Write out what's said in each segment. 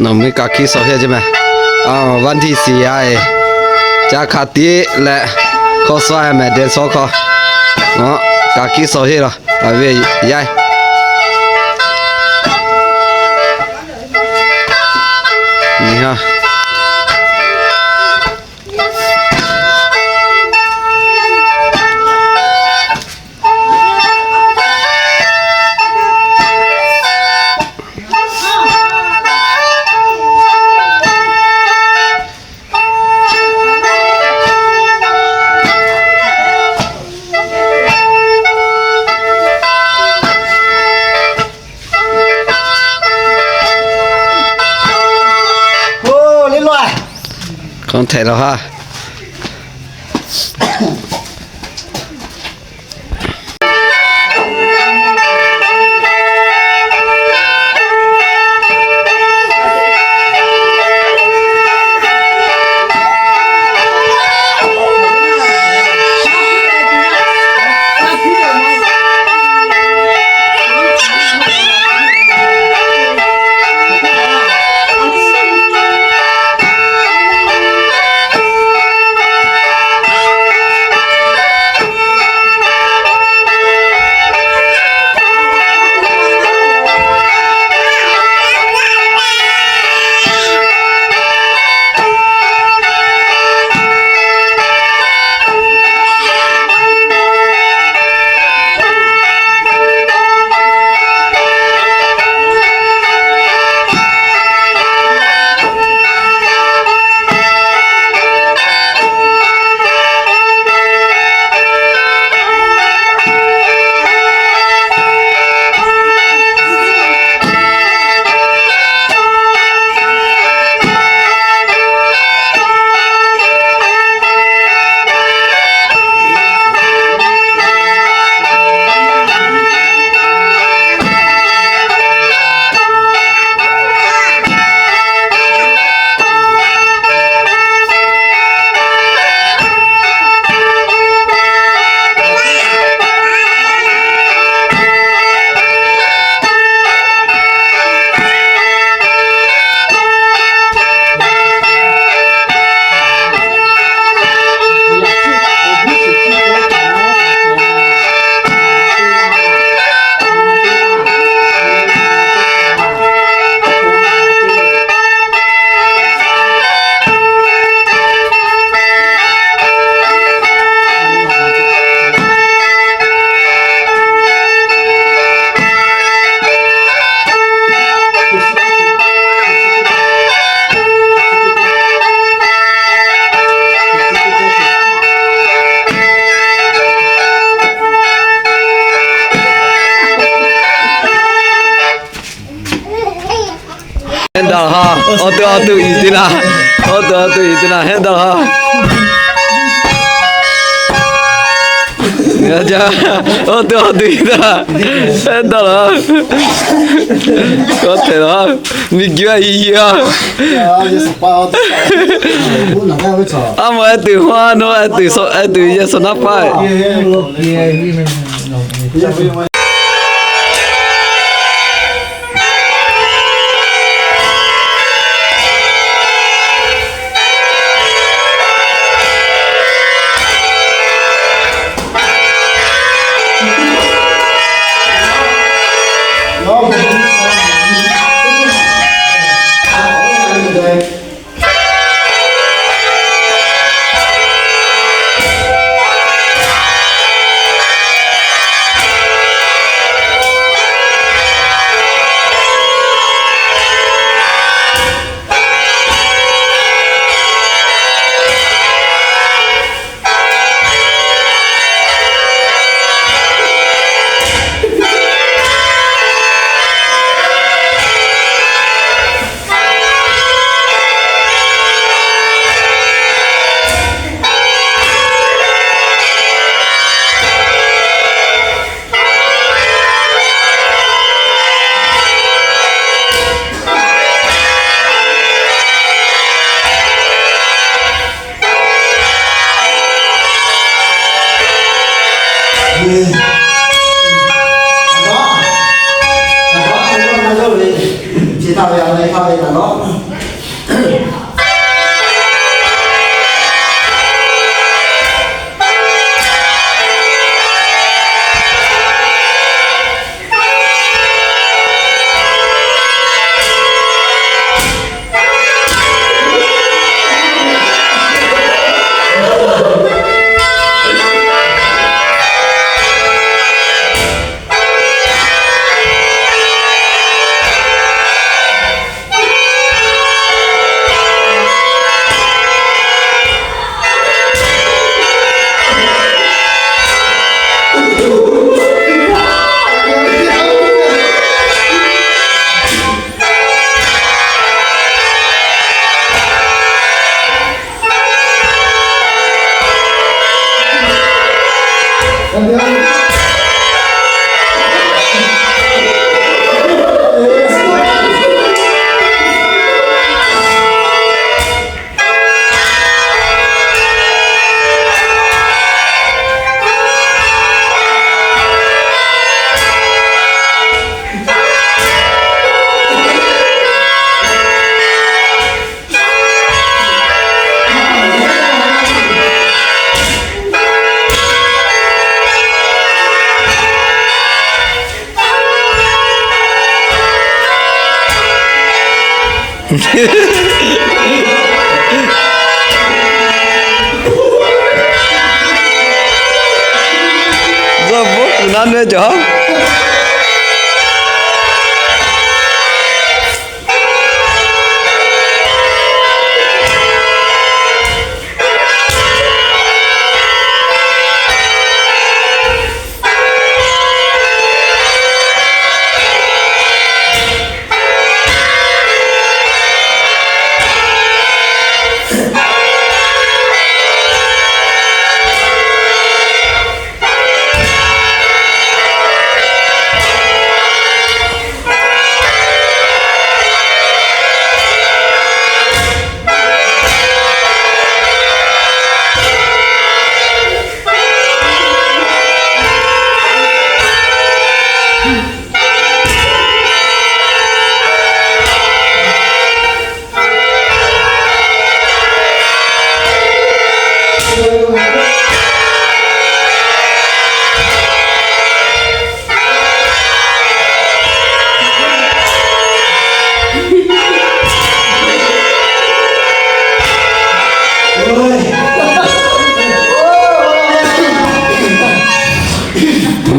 Nawˬ mui kaꞈ kiˇ shawˍ heˆ ce meh. Vaˇ htiˇ shiˍ yaˇ e, ca hkaˍ tiˉ leh hk'aw suh mehˍ deh shawˉ hk'aw, kaꞈ kiˇ shawˍ heˆ law. Ve yaˇ e, Hk'aw hteꞈ law ha. Hehnˇ daꞈ ha, awˬ to awˬ to iˍ teˇ naˍ, awˬ to awˬ to iˍ teˇ naˍ, hehnˇ daꞈ ha. Awˬ to awˬ to iˍ teˇ naˍ, hehnˇ daꞈ la. K'awꞈ hteꞈ la, miˬ guiˬ a iˍ a. A ma, a tuˬ hawˇ a nawˬ, a tuˬ yehˬ suhˍ naˉ paˆ. Chi htaˇ ve a leh hk'a ve taꞈ lawˉ. Yawˇ bvuhˆ kuˬ naˉ nehˇ cawˬ.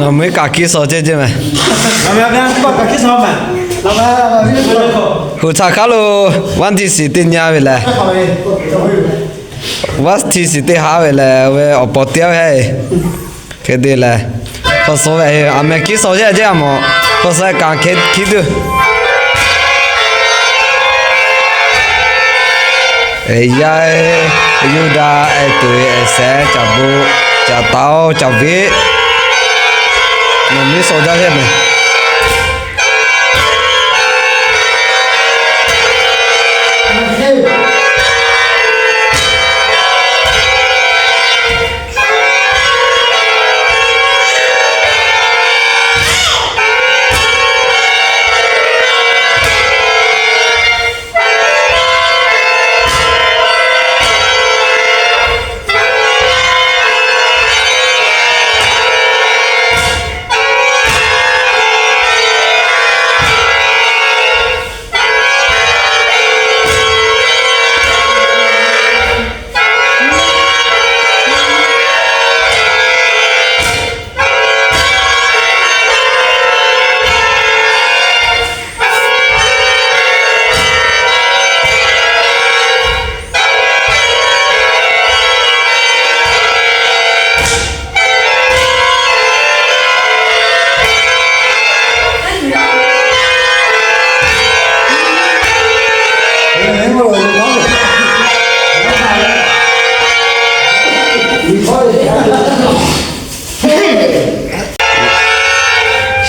Nawˬ meuˇ kaꞈ hkiˉ shaw ceh ceh meh. Huˍ htaꞈ hk'aˉ lo vaˇ htiˇ shiˍ teˇ nyi ve lehˬ, vaˇ htiˇ shiˍ teˇ haˉ ve lehˬ, ve awˬ paw teˇ haˉ ve hk'e te lehˬ, hk'aw suh ve aˬ meh hkiˉ shaw ceh ceh a mawˬ, hk'aw suh kanˍ hk'e hkiˉ tuˬ. Yaˇ-eˬ, Yuˇdaꞈ, ehˉ tuˬ-eˬ, ehˉ sehˉ, caˬ boˆ, caˬ taoˉ, caˬ veˆ, nawˬ miˇ shaw jaˇ ve meh.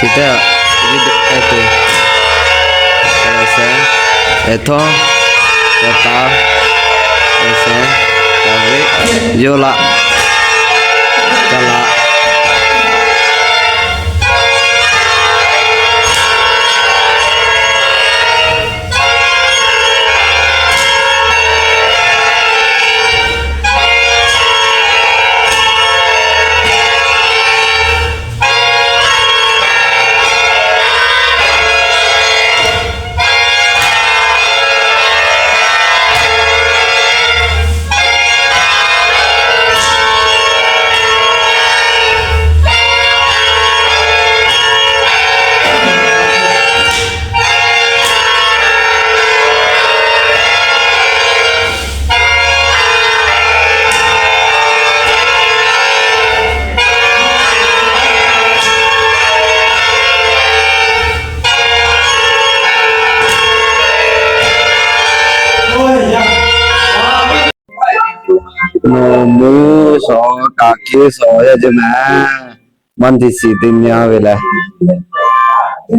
Chi teˇ, ehˉ tuˬ, ehˉ sehˉ, ehˉ htawˇ, caˬ taoˉ, ehˉ sehˉ, caˬ veˆ, yoˬ laꞈ, caˬ laꞈ. Nawˬ muiˉ shawˍ, kaꞈ hkiˉ shawˍ yaˇ ceh mehˍ. Maˇ tiꞈ shiˍ teˇ nyi ve lehˬ,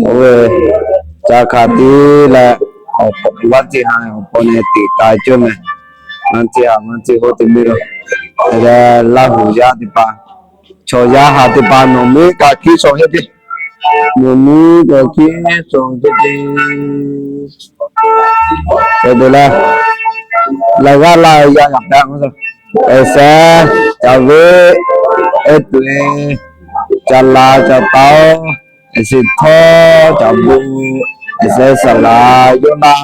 oˇ ve ca hkaˍ tiˉ leh, awˬ pa vaˇ teˇ ha awˬ pa neˇ teꞈ k'ai cawˇ mehˍ. Maˇ teˇ ha maˇ teˇ hoˉ teˇ miˇ lo, leh Laˇ huˍ yaˇ teˇ hpaˍ, chaw yaˇ ha teˇ hpaˍ nawˬ muiˉ kaꞈ hkiˉ shawˍ hehˉ te. Nawˬ muiˉ kaꞈ hkiˉ shawˍ hehˉ te. Hk'e te leh, leh g'aˇ laˇ yaˇ yaꞈ pehˍ, eˬ sheh, caˬ veˆ, eˬ tuˬ eˬ, caˬ laˬ caˬ taoˍ, eˬ shiˍ htawˇ caˬ bu, eˬ sheh saˍ laˍ yawˇ naˆ,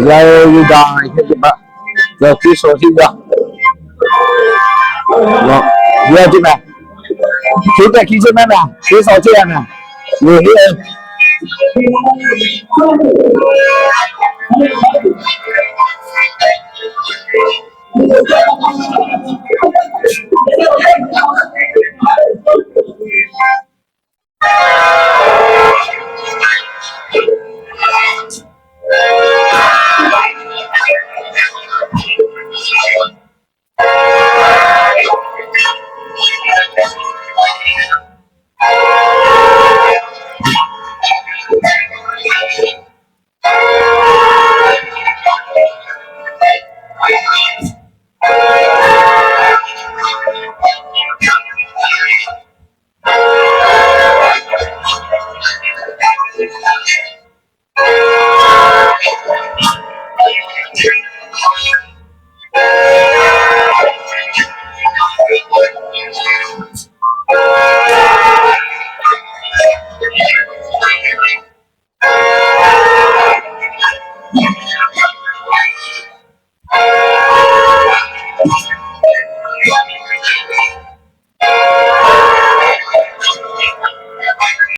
yaˇ Yuˇdaꞈ hk'e te paˆ, yaꞈ hkiˉ shawˍ htiˇ gaˬ. Yaˇ ceh mehˍ. Hkiˉ tehꞈ hkiˉ ceh mehˍ mehˍ, hkiˉ shawˍ ceh mehˍ. Nyi heˆ.